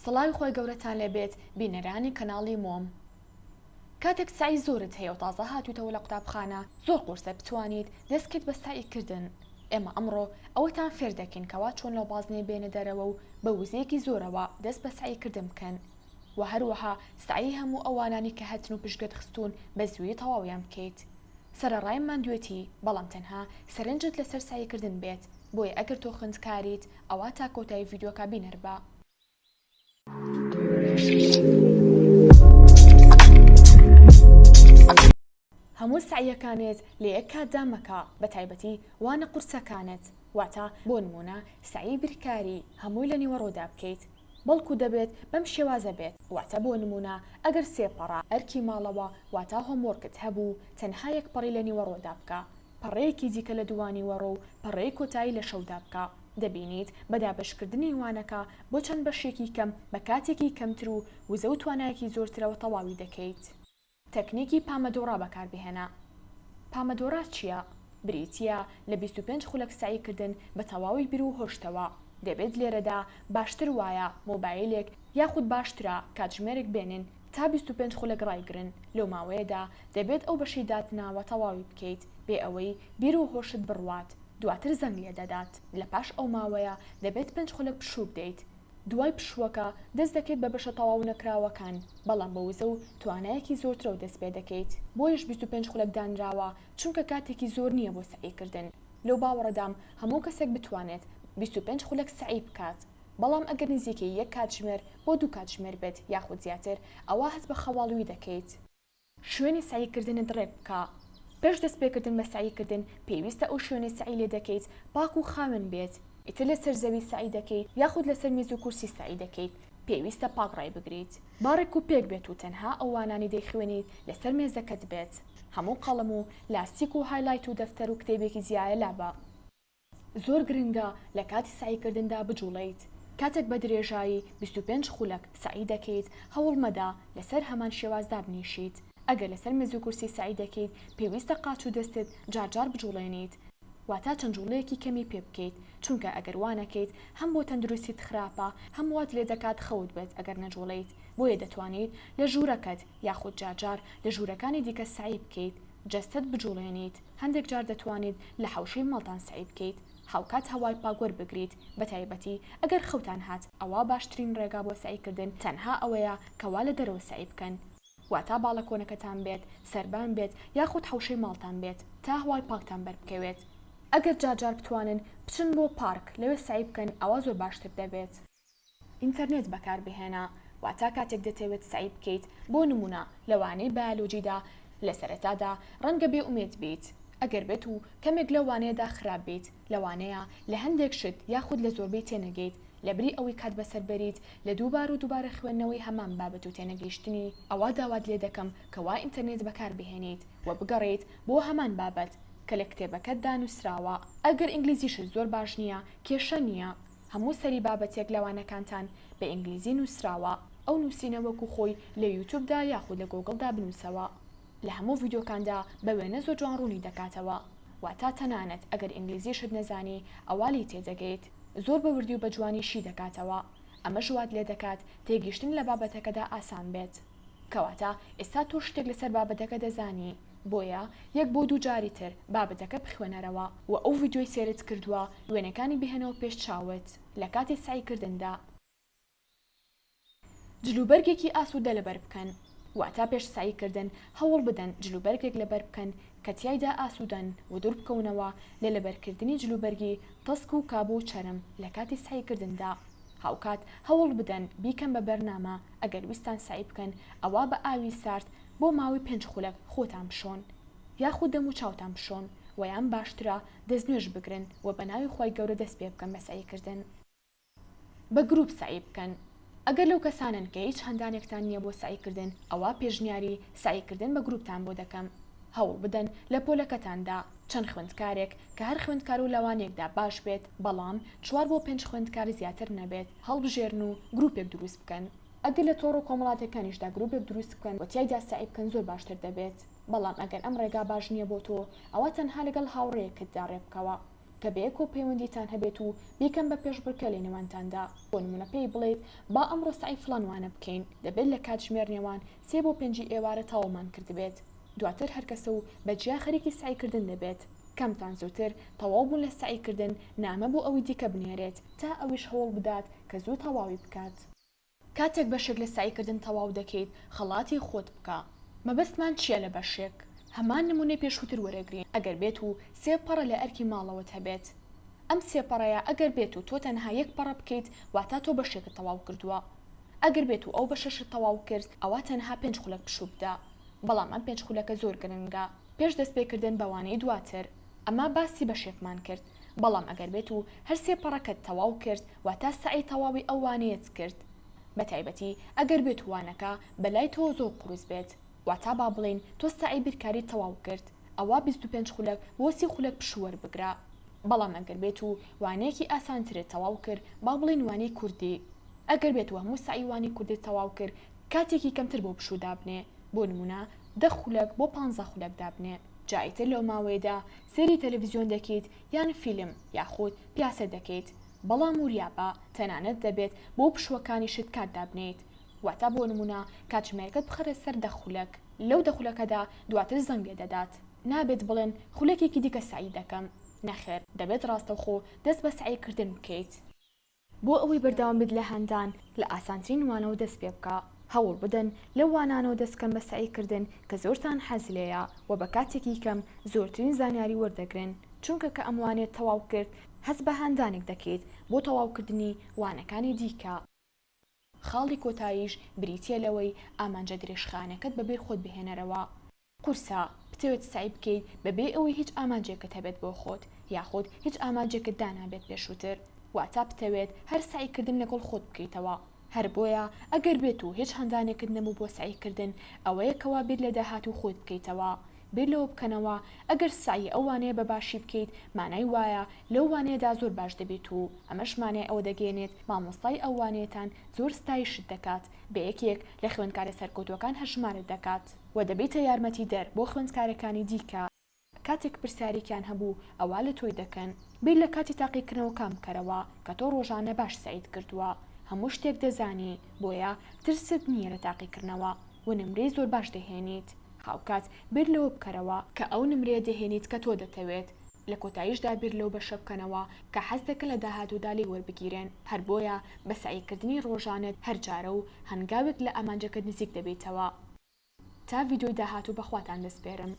سڵاوی خوای گەورەتان لێبێت بینەرانی کەناڵی مۆم کاتێک سەعی زۆرت هەیە و تازە هاتوویتەوە لە قوتابخانە زۆر قورسە بتوانیت دەست کەیت بە سەعی کردن ئێمە ئەمڕۆ ئەوەتان فێر دەکەین کەوا چۆن لەو بازنەیە بێنە دەرەوە و بە وزەیەکی زۆرەوە دەست بە سەعی کردن بکەن وە هەروەها سەعی هەموو ئەوانانی کە هەتن و پشتگوێت خستوون بە زوویی تەواویان بکەیت سەرەڕای ماندوێتی بەڵام تەنها سەرنجت لەسەر سەعی کردن بێت بۆیە ئەگەر تۆ خوێندکاریت ئەوا تا کۆتایی ڤیدیۆکە بینەر بە. هەموو سەعیەکانت لە یەک کاتدا مەکە بەتایبەتی وانە قورسەکانت واتە بۆ نموونە سەعی بیرکاری هەمووی لە نیوەڕۆدا بکەیت بەڵکو دەبێت بەم شێوازە بێت واتە بۆ نموونە ئەگەر سێ پەڕە ئەرکی ماڵەوە واتە homework ت هەبوو تەنها یەک پەڕی لە نیوەڕۆدا بکە پەڕەیەکی دیکە لە دوانیوەڕۆ و پەڕەی کۆتایی لە شەودا بکە، دەبینیت بە دابەشکردنی وانەکە بۆ چەند بەشێکی کەم بە کاتێکی کەمتر و وزە و توانایەکی زۆرترەوە تەواوی دەکەیت. تەکنیکی پامەدۆڕا بەکاربهێنە. پامەدۆڕا چییە؟ بریتییە لە 25 خولەک سەعیکردن بە تەواوی بیر و هۆشتەوە، دەبێت لێرەدا باشتر وایە مۆبایلێک یاخود باشترە کاتژمێرێک بێنن تا 25 خولەک ڕایگرن، لەو ماوەیەدا دەبێت ئەو بەشەی داتناوە تەواوی بکەیت بێ ئەوەی بیر و هۆشت بڕوات، دواتر زەنگ لێدەدات، لە پاش ئەو ماوەیە دەبێت پێنج خولەک پشوو بدەیت، دوای پشووەکە دەست دەکەیت بە بەشە تەواو نەکراوەکان، بەڵام بە وزە و توانایەکی زۆرترەوە دەست پێدەکەیت، بۆیەش 25 خولەک دانراوە چونکە کاتێکی زۆر نییە بۆ سەعی کردن، لەو باوەڕەدام هەموو کەسێک بتوانێت 25 خولەک سەعی بکات. بەڵام ئەگەر نزیکەی یەک کاتژمێر بۆ دوو کاتژمێر بێت یاخود زیاتر ئەوا هەست بە خەواڵووی دەکەیت. شوێنی سەعی کردنت ڕێک بکە. پێش دەست پێکردن بە سەعی کردن پێویستە ئەو شوێنەی سەعی لێ دەکەیت پاک و خاوێن بێت، ئیتر لەسەر زەوی سەعی دەکەیت یاخود لەسەر مێز و کورسی سەعی دەکەیت پێویستە پاک ڕایبگریت. با ڕێک و پێک بێت و تەنها ئەو وانانەی دەیخوێنیت لەسەر مێزەکەت بێت. هەموو قەڵەم و لاستیک و highlight و دەفتەر و کتێبێکی زیایە لابە. زۆر گرنگە لە کاتی سەعیکردندا بجوڵێیت، کاتێک بە درێژایی 25 خولەک سەعی دەکەیت هەوڵ مەدە لەسەر هەمان شێواز دابنیشیت، ئەگەر لەسەر مێز و کورسی سەعی دەکەیت پێویستە قاچ و دەستت جار جار بجوڵێنیت، واتا چەند جوڵەیەکی کەمی پێ بکەیت، چونکە ئەگەر وا نەکەیت هەم بۆ تەندروستیت خراپە هەم وات لێدەکات خەوت بێت ئەگەر نەجوڵێیت، بۆیە دەتوانیت لە ژوورەکەت یاخود جار جار لە ژوورەکانی دیکە سەعی بکەیت جەستەت بجوڵێنیت. هەندێک جار دەتوانیت لە حەوشەی ماڵتان سەعی بکەیت هاوکات هەوای پاک وەربگریت بەتایبەتی ئەگەر خەوتان هات ئەوا باشترین ڕێگا بۆ سەعی کردن تەنها ئەوەیە کەوا لە دەرەوە سەعی بکەن واتا باڵەکۆنەکەتان بێت سەربان بێت یاخود حەوشەی ماڵتان بێت تا هەوای پاکتان بەربکەوێت ئەگەر جار جار بتوانن بچن بۆ پارک لەوێ سەعی بکەن ئەوا زۆر باشتر دەبێت. ئینتەرنێت بەکاربهێنە، واتا کاتێک دەتەوێت سەعی بکەیت، بۆ نموونە لە وانەی بایۆلۆجیدا لە سەرەتادا ڕەنگە بێ ئومێد بیت، ئەگەر بێت و کەمێک لەو وانەیەدا خراپ بیت، لەوانەیە لە هەندێک شت یاخود لە زۆربەی تێنەگەیت، لەبری ئەوەی کات بەسەر بەریت لە دووبارە و دووبارە خوێندنەوەی هەمان بابەت و تێنەگەیشتنی، ئەوا داوات لێدەکەم کەوا ئینتەرنێت بەکاربهێنیت و بگەڕێیت بۆ هەمان بابەت کە لە کتێبەکەتدا نووسراوە، ئەگەر ئینگلیزیشت زۆر باش نییە کێشە نییە، هەموو سەری بابەتێک لە وانەکانتان بە ئینگلیزی نووسراوە، ئەو نووسینە وەکو خۆی لە یوتوبدا یاخود لە گۆگڵدا بنووسەوە لە هەموو ڤیدیۆکاندا بە وێنە زۆر جوان ڕوونی دەکاتەوە واتا تەنانەت ئەگەر ئینگلیزیشت نەزانی ئەوا لێی تێدەگەیت زۆر بە وردی و بە جوانی شی دەکاتەوە ئەمەش وات لێدەکات تێگەیشتن لە بابەتەکەدا ئاسان بێت کەواتە ئێستا تۆ شتێک لەسەر بابەتەکە دەزانی بۆیە یەک بۆ دوو جاری تر بابەتەکە بخوێنەرەوە و ئەو ڤیدیۆی سەیرت کردووە وێنەکانی بهێنەوە پێش چاوت لە کاتی سەعی کردندا. جلوبەرگێکی ئاسوودە لەبەر بکەن، واتا پێش سەعی کردن هەوڵ بدەن جلوبەرگێک لەبەر بکەن کە تیایدا ئاسوودەن و دوور بکەونەوە لە لەبەرکردنی جلوبەرگی تەسک و کابۆ و چەرم لە کاتی سەعی کردندا هاوکات هەوڵ بدەن بیکەن بە بەرنامە ئەگەر ویستان سەعی بکەن ئەوا بە ئاوی سارد بۆ ماوەی پێنج خولەک خۆتان بشۆن یاخود دەم و چاوتان بشۆن وە یان باشترە دەستنوێژ بگرن و بە ناوی خوای گەورە دەست پێ بکەن بە سەعی کردن. بە گروپ سەعی بکەن ئەگەر لەو کەسانەن کە هیچ هەندانێکتان نیە بۆ سەعی کردن ئەوا پێشنیاری سەعی کردن بە گروپتان بۆ دەکەم هەوڵ بدەن لە پۆلەکەتاندا چەند خوێندکارێک کە هەر خوێندکار و لەوانەیەکدا باش بێت بەڵام چوار بۆ پێنج خوێندکار زیاتر نەبێت هەڵبژێرن و گروپێک دروست بکەن. ئەگەر لە تۆڕە کۆمەڵاتیەکانیشدا گروپێک دروست بکەن و تیایدا سەعی بکەن زۆر باشتر دەبێت، بەڵام ئەگەر ئەم ڕێگا باش نیە بۆ تۆ ئەوا تەنها لەگەڵ هاوڕێیەکتدا ڕێبکەوە. کە بەیەکەوە پەیوەندیتان هەبێت و بیکەن بە پێشبڕکێ لە نێوانتاندا، بۆ نموونە پێی بڵێیت با ئەمڕۆ سەعی فڵان وانە بکەین، دەبێت لە کاتژمێر نێوان سێ بۆ پێنجی ئێوارە تەواومان کردبێت، دواتر هەرکەسە و بە جیا خەریکی سەعی کردن دەبێت، کامتان زووتر تەواو بوون لە سەعی کردن نامە بۆ ئەوی دیکە بنێرێت تا ئەویش هەوڵ بدات کە زوو تەواوی بکات. کاتێک بەشێک لە سەعیکردن تەواو دەکەیت خەڵاتی خۆت بکە. مەبەستمان چییە لە بەشێک؟ هەمان نموونەی پێشووتر وەرەگرین ئەگەر بێت و سێ پەڕە لە ئەرکی ماڵەوەت هەبێت ئەم سێ پەڕەیە ئەگەر بێت و تۆ تەنها یەک پەڕە بکەیت واتا تۆ بەشێکت تەواو کردووە ئەگەر بێت و ئەو بەشەشت تەواو کرد ئەوا تەنها پێنج خولەک پشوو بدە بەڵام ئەم پێنج خولەکە زۆر گرنگە پێش دەست پێکردن بە وانەی دواتر ئەمە باسی بەشێکمان کرد بەڵام ئەگەر بێت و هەر سێ پەڕەکەت تەواو کرد واتا سەعی تەواوی ئەو وانەیەت کرد بەتایبەتی ئەگەر بێت و وانەکە بەلای تۆوە زۆر قورس بێت واتا با بڵێین تۆ سەعی بیرکاریت تەواو کرد ئەوا 25 خولەک بۆ 30 خولەک پشوو وەربگرە بەڵام ئەگەر بێت و وانەیەکی ئاسانترت تەواو کرد با بڵێین وانەی کوردی ئەگەر بێت و هەموو سەعی وانەی کوردیت تەواو کرد کاتێکی کەمتر بۆ پشوو دابنێ بۆ نموونە دە خولەک بۆ پانزە خولەک دابنێ جا ئیتر لەو ماوەیەدا سەیری تەلەفزیۆن دەکەیت یان فیلم یاخود پیاسە دەکەیت بەڵام وریابە تەنانەت دەبێت بۆ پشووەکانیشت کات دابنێیت واتا بۆ نموونە کاتژمێرەکەت بخەرە سەر دە خولەک لەو دە خولەکەدا دواتر زەنگ لێدەدات نابێت بڵێن خولەکێکی دیکە سەعی دەکەم نەخێر دەبێت ڕاستەوخۆ دەست بە سەعی کردن بکەیت. بۆ ئەوەی بەردەوام بیت لە هاندان لە ئاسانترین وانەوە دەست پێ بکە، هەوڵ بدەن لەو وانانەوە دەست بکەن بە سەعی کردن کە زۆرتان حەز لێیە و بە کاتێکی کەم زۆرترین زانیاری وەردەگرن، چونکە کە ئەم وانەیەت تەواو کرد هەست بە هاندانێک دەکەیت بۆ تەواوکردنی وانەکانی دیکە. خاڵی کۆتاییش بریتییە لەوەی ئامانجە درێژخایەنەکەت بە بیر خۆت بهێنەرەوە. قورسە بتەوێت سەعی بکەیت بەبێ ئەوەی هیچ ئامانجێکت هەبێت بۆ خۆت یاخود هیچ ئامانجێکت دانابێت پێشووتر واتا بتەوێت هەر سەعی کردن لەگەڵ خۆت بکەیتەوە هەر بۆیە ئەگەر بێت و هیچ هاندانێکت نەبوو بۆ سەعی کردن ئەوەیە کەوا بیر لە داهاتوو خۆت بکەیتەوە بیر لەوە بکەنەوە ئەگەر سەعی ئەو وانەیە بە باشی بکەیت مانای وایە لەو وانەیەدا زۆر باش دەبیت و ئەمەش مانای ئەوە دەگەیەنێت مامۆستای ئەو وانەیەتان زۆر ستایشت دەکات بە یەکێک لە خوێندکارە سەرکەوتووەکان هەژمارت دەکات و دەبیتە یارمەتیدەر بۆ خوێندکارەکانی دیکە کاتێک پرسیارێکیان هەبوو ئەوا لە تۆی دەکەن. بیر لە کاتی تاقیکردنەوەکان بکەرەوە کە تۆ ڕۆژانە باش سەعیت کردووە هەموو شتێک دەزانی بۆیە ترست نییە لە تاقیکردنەوە و نمرەی زۆر باش دەهێنیت هاوکات بیر لەوە بکەرەوە کە ئەو نمرەیە دەهێنیت کە تۆ دەتەوێت لە کۆتاییشدا بیر لەو بەشە بکەنەوە کە حەز دەکەن لە داهاتوودا لێی وەربگیرێن هەر بۆیە بە سەعیکردنی ڕۆژانەت هەر جارە و هەنگاوێک لە ئامانجەکەت نزیک دەبیتەوە. تا ڤیدیۆی داهاتوو بە خواتان دەسپێرم.